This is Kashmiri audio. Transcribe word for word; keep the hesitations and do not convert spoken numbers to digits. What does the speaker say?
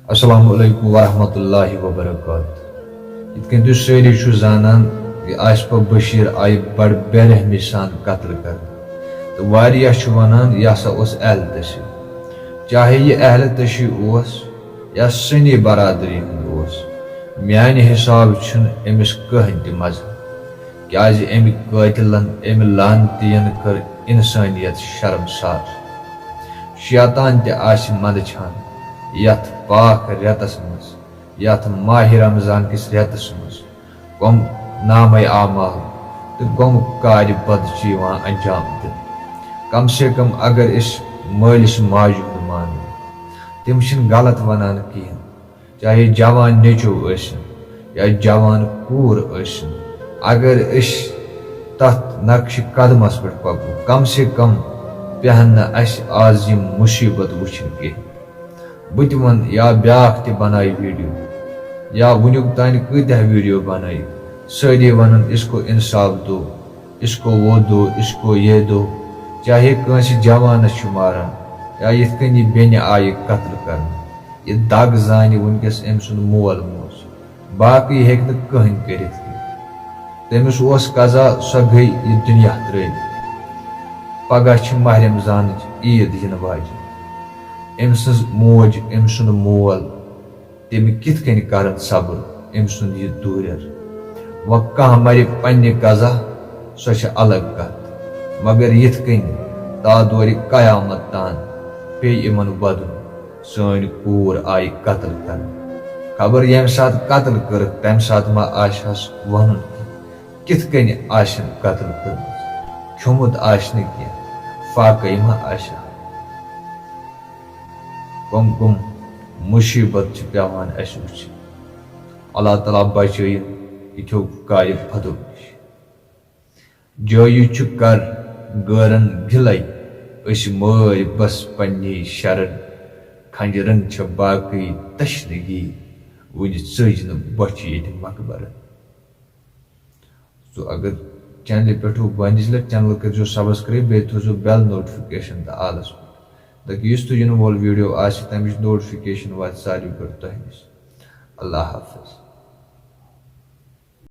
السلام علیکم ورحمۃ اللہ وبرکاتہ۔ یِتھ کٔنۍ تُہۍ سٲری چھِو زانان، یہِ آصفہ بشیر آیہِ بڑٕ بے رحمی سان قتل کرنہٕ، تہٕ واریاہ چھِ ونان، یہِ ہسا اوس اہل تشیع۔ چاہے یہِ اہل تشیع اوس یا سنی برادری ہُنٛد اوس، میانہِ حسابہٕ چھُنہٕ أمِس کٕہٕنۍ تہِ مذہب، کیازِ أمۍ قٲتلن، أمۍ لعنتین کٔر انسانیت شرمسار۔ شیطان تہِ آسہِ منٛدچھان یتھ پاک رٮ۪تس منٛز، یتھ ماہِ رمضان کِس رٮ۪تس منٛز کم نامے اعمال تہٕ کم کارِ بد چھِ یِوان انجام دِنہٕ۔ کم سے کم اگر أسۍ مٲلِس ماجہِ ہُنٛد مانو، تِم چھِنہٕ غلط ونان کِہیٖنۍ، چاہے جوان نیٚچو ٲسِن یا جوان کوٗر ٲسِن، اگر أسۍ تتھ نقشہِ قدمس پٮ۪ٹھ پکو، کم سے کم پیٚہن نہٕ اسہِ آز یِم مُصیبت وٕچھِنۍ کینٛہہ۔ بہٕ تہِ ونہٕ یا بیٛاکھ تہِ بنایہِ ویڈیو، یا وٕنیُک تانۍ کۭتیاہ ویڈیو بنٲیِکھ، سٲری ونن، اس کو انصاف دو، اس کو وہ دو، اس کو یہ دو۔ چاہے کٲنٛسہِ جوانس چھُ ماران یا یِتھ کٔنۍ یہِ بیٚنہِ آیہِ قتل کرنہٕ، یہِ دگ زانہِ وٕنکیٚس أمۍ سُنٛد مول موج، باقٕے ہیٚکہِ نہٕ کٕہٕنۍ کٔرِتھ کینٛہہ۔ تٔمِس اوس قضا، سۄ گٔے یہِ دُنیا ترٛٲوِتھ۔ پگاہ چھِ ماہِ رمضانٕچ عیٖد یِنہٕ واجِنۍ۔ أمۍ سٕنٛز موج، أمۍ سُنٛد مول، تِم کِتھ کٔنۍ کرن صبر أمۍ سُنٛد یہِ دوٗرٮ۪ر؟ وۄنۍ کانٛہہ مرِ پننہِ قضا، سۄ چھِ الگ کتھ، مگر یِتھ کٔنۍ تادورِ قیامت تام پیٚیہِ یِمن ودُن۔ سٲنۍ کوٗر آیہِ قتل کرنہٕ۔ خبر ییٚمہِ ساتہٕ قتل کٔرٕکھ، تمہِ ساتہٕ ما آسہِ ہس ونُن کینٛہہ، کِتھ کٔنۍ آسن قتل کٔرمٕژ، کھیوٚمُت آسہِ نہٕ کینٛہہ، فاقے ما آسہِ ہا۔ کم کم مُصیبت چھِ پٮ۪وان اَسہِ وٕچھِنۍ۔ اللہ تعالیٰ بچٲیِن یِتھیو کارِ بدو نِش۔ جٲیِز چھُ کر غٲرن گِلَے، أسۍ مٲرۍ بس پننی شرن۔ کھنجرن چھےٚ باقٕے تشنگی، وُنہِ ژٔج نہٕ بۄچھِ ییٚتہِ مقبرن۔ سو اگر چینلہِ پٮ۪ٹھ چھُو گۄڈنِچ لٹہِ، چینل کٔرزیو سبسکرائب، بیٚیہِ تھٲوزیو بیل نوٹیفکیشن تہٕ آلس پٮ۪ٹھ، تاکہِ یُس تہِ یِنہٕ وول ویڈیو آسہِ، تمِچ نوٹیفکیشن واتہِ ساروی گۄڈٕ تۄہہِ نِش۔ اللہ حافظ۔